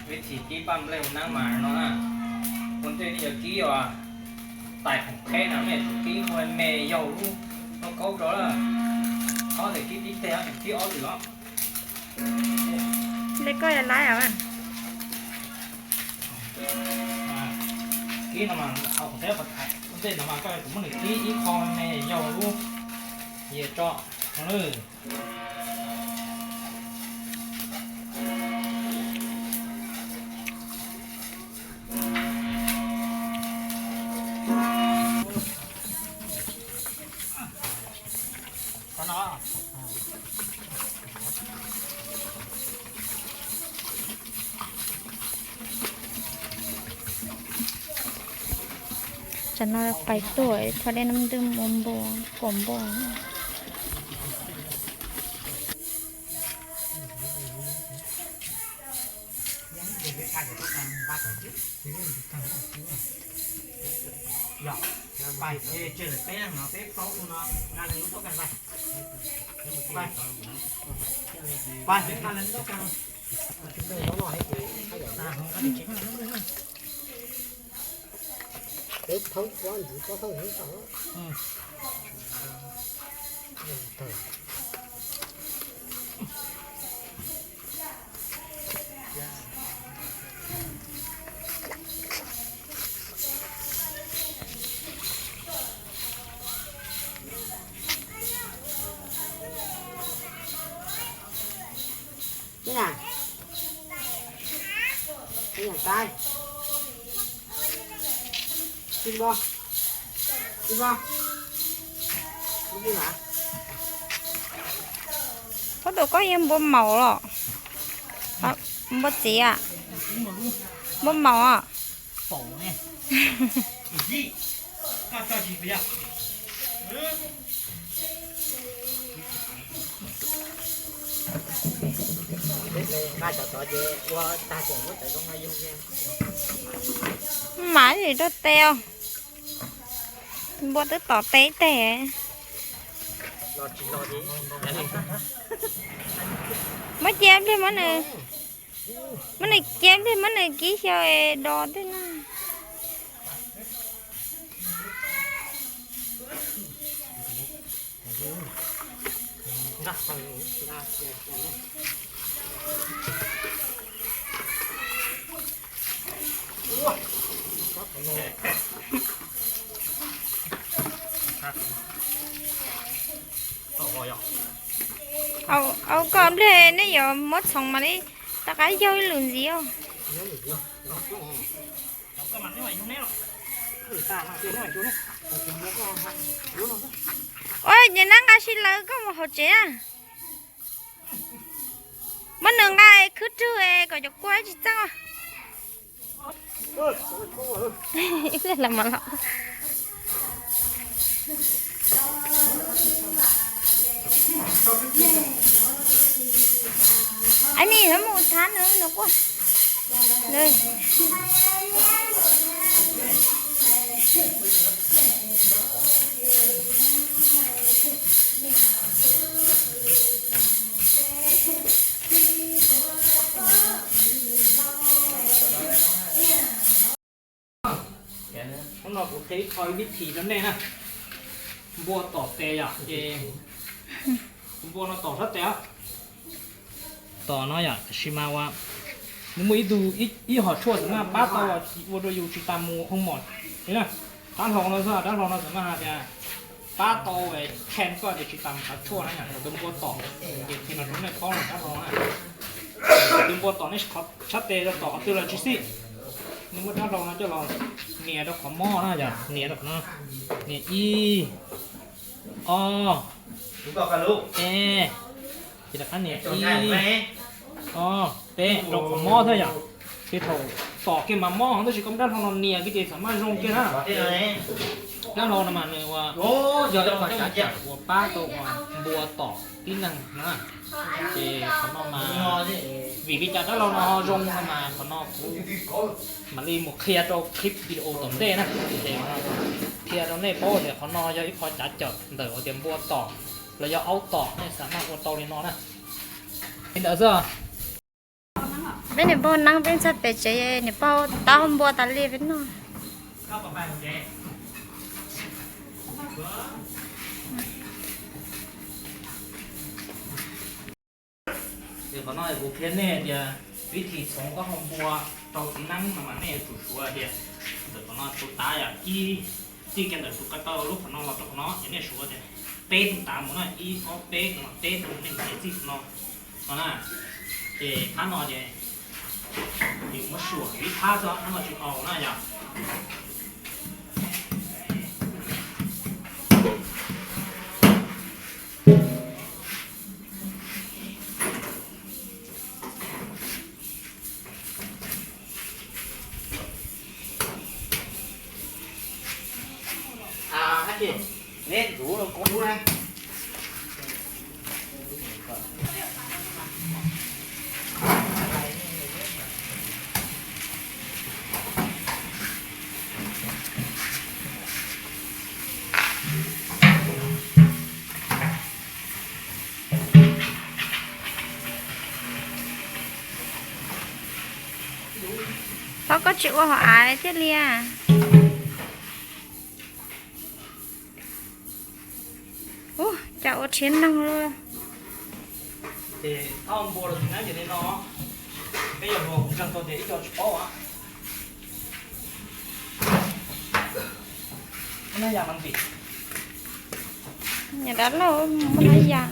Vib thim kib paj nplej ua nab mas no na, ua ntej nej yuav kib os, tais khoom qheb no nej yuav tsum kib ua me yaug lub noj kaub rau lawm, txhob tias kib tib teg, kib ob lwm los. Kib no mas, ua ntej no mas koj yuav tsum muab nws kib ib qho me yaug lub yias tso no. Tsam no pais tuaj tho dej nab ntwj ua npua, kuam npua. Pob tau koj yog npua maum los? Npua txiv, npua maum. Mas rau tes, npua twb tom tes teg. Muab cia pliag, muab nws cia pliag, muab nws kib xyaw es do tej na. Au, koj pliag nej yuav muab txhoov mam li rov qab yaug ib lwm ntxiv os. Ua ces nab nqa si lawv koj mus hauv tsev na. Muab nws nqa khwb rwg kom cov kua tsis txeeb. Aib nis mus thab nws no quaj. Hnub no kuv qhia ib qho ib vib thim rau nej na. Npua tom tes yom, ces tus npua no tom sab tes os. Tom no yom, tab sis mas ua, nws muaj ib tug, ib hom tshuaj xam maj pab tau ua rau yus tsis tas mus hoo mom li na. Rab hlau no xwb, rab hlau no xam maj hais tias pab tau khee koj tias tsis tas mus qhov tshuaj na yom. Tus npua tom, ces qhia los rau nej paub los rab hlau na. Tus npua tom nej sab tes los tom qhov twg los tsis xij, nej muab rab hlau no coj los nias rau qhov mob na yom, nias rau qhov no, nias ib, ob, peb, ces rov qab nias ib, ob, peb rau qhov mob thiab yom. Ces thaum tom kiag mas mob hov, tab sis koj muab rab hlau no nias kiag ces xam maj zoo kiag na. Rab hlau no mas nws ua, yog ib qho cav cawm uas pab tau uas npua tom tib neeg na. Ces qhov no mas, vim li cas rab hlau no ho zoo no mas qhov no kuv mam li mus qhia rau clip video tom ntej na. Ces qhia rau nej paub tias qhov no yog ib qho cav cawm ntawm hais tias npua tom los yog aub tom, nej xam maj ua tau li no na. Li ntawd xwb. Peb niam pog neeb peb txhaj pem tsev, niam pog taub hau npua tas li peb noj. Qhov no kuv qhia nej tias vib thib txhoov taub hau npua rau txiv neeb no mas nej yuav tsum suav tias ntawm qhov no rau tav yom, ib txij kiag ntawm tus ko taw lub qhov no los rau qhov no ces nej suav tias peb tus tav mus na, ib ob peb no, peb tus nej mus txij qhov no no na. Ces phab no ces yus muab suam ib phab xwb, phab no tsis haus na yom. Pog, koj tsis ua hauv av thiab li as? Ub, cas ua rhiab noog luaj. Ces taub hau npua los tsis nab ces li no, peb yog luag kuv ntseeg tau tias ib co tsis paub. Muab nab yas no ntim. Niam dab laug, muab nab yas.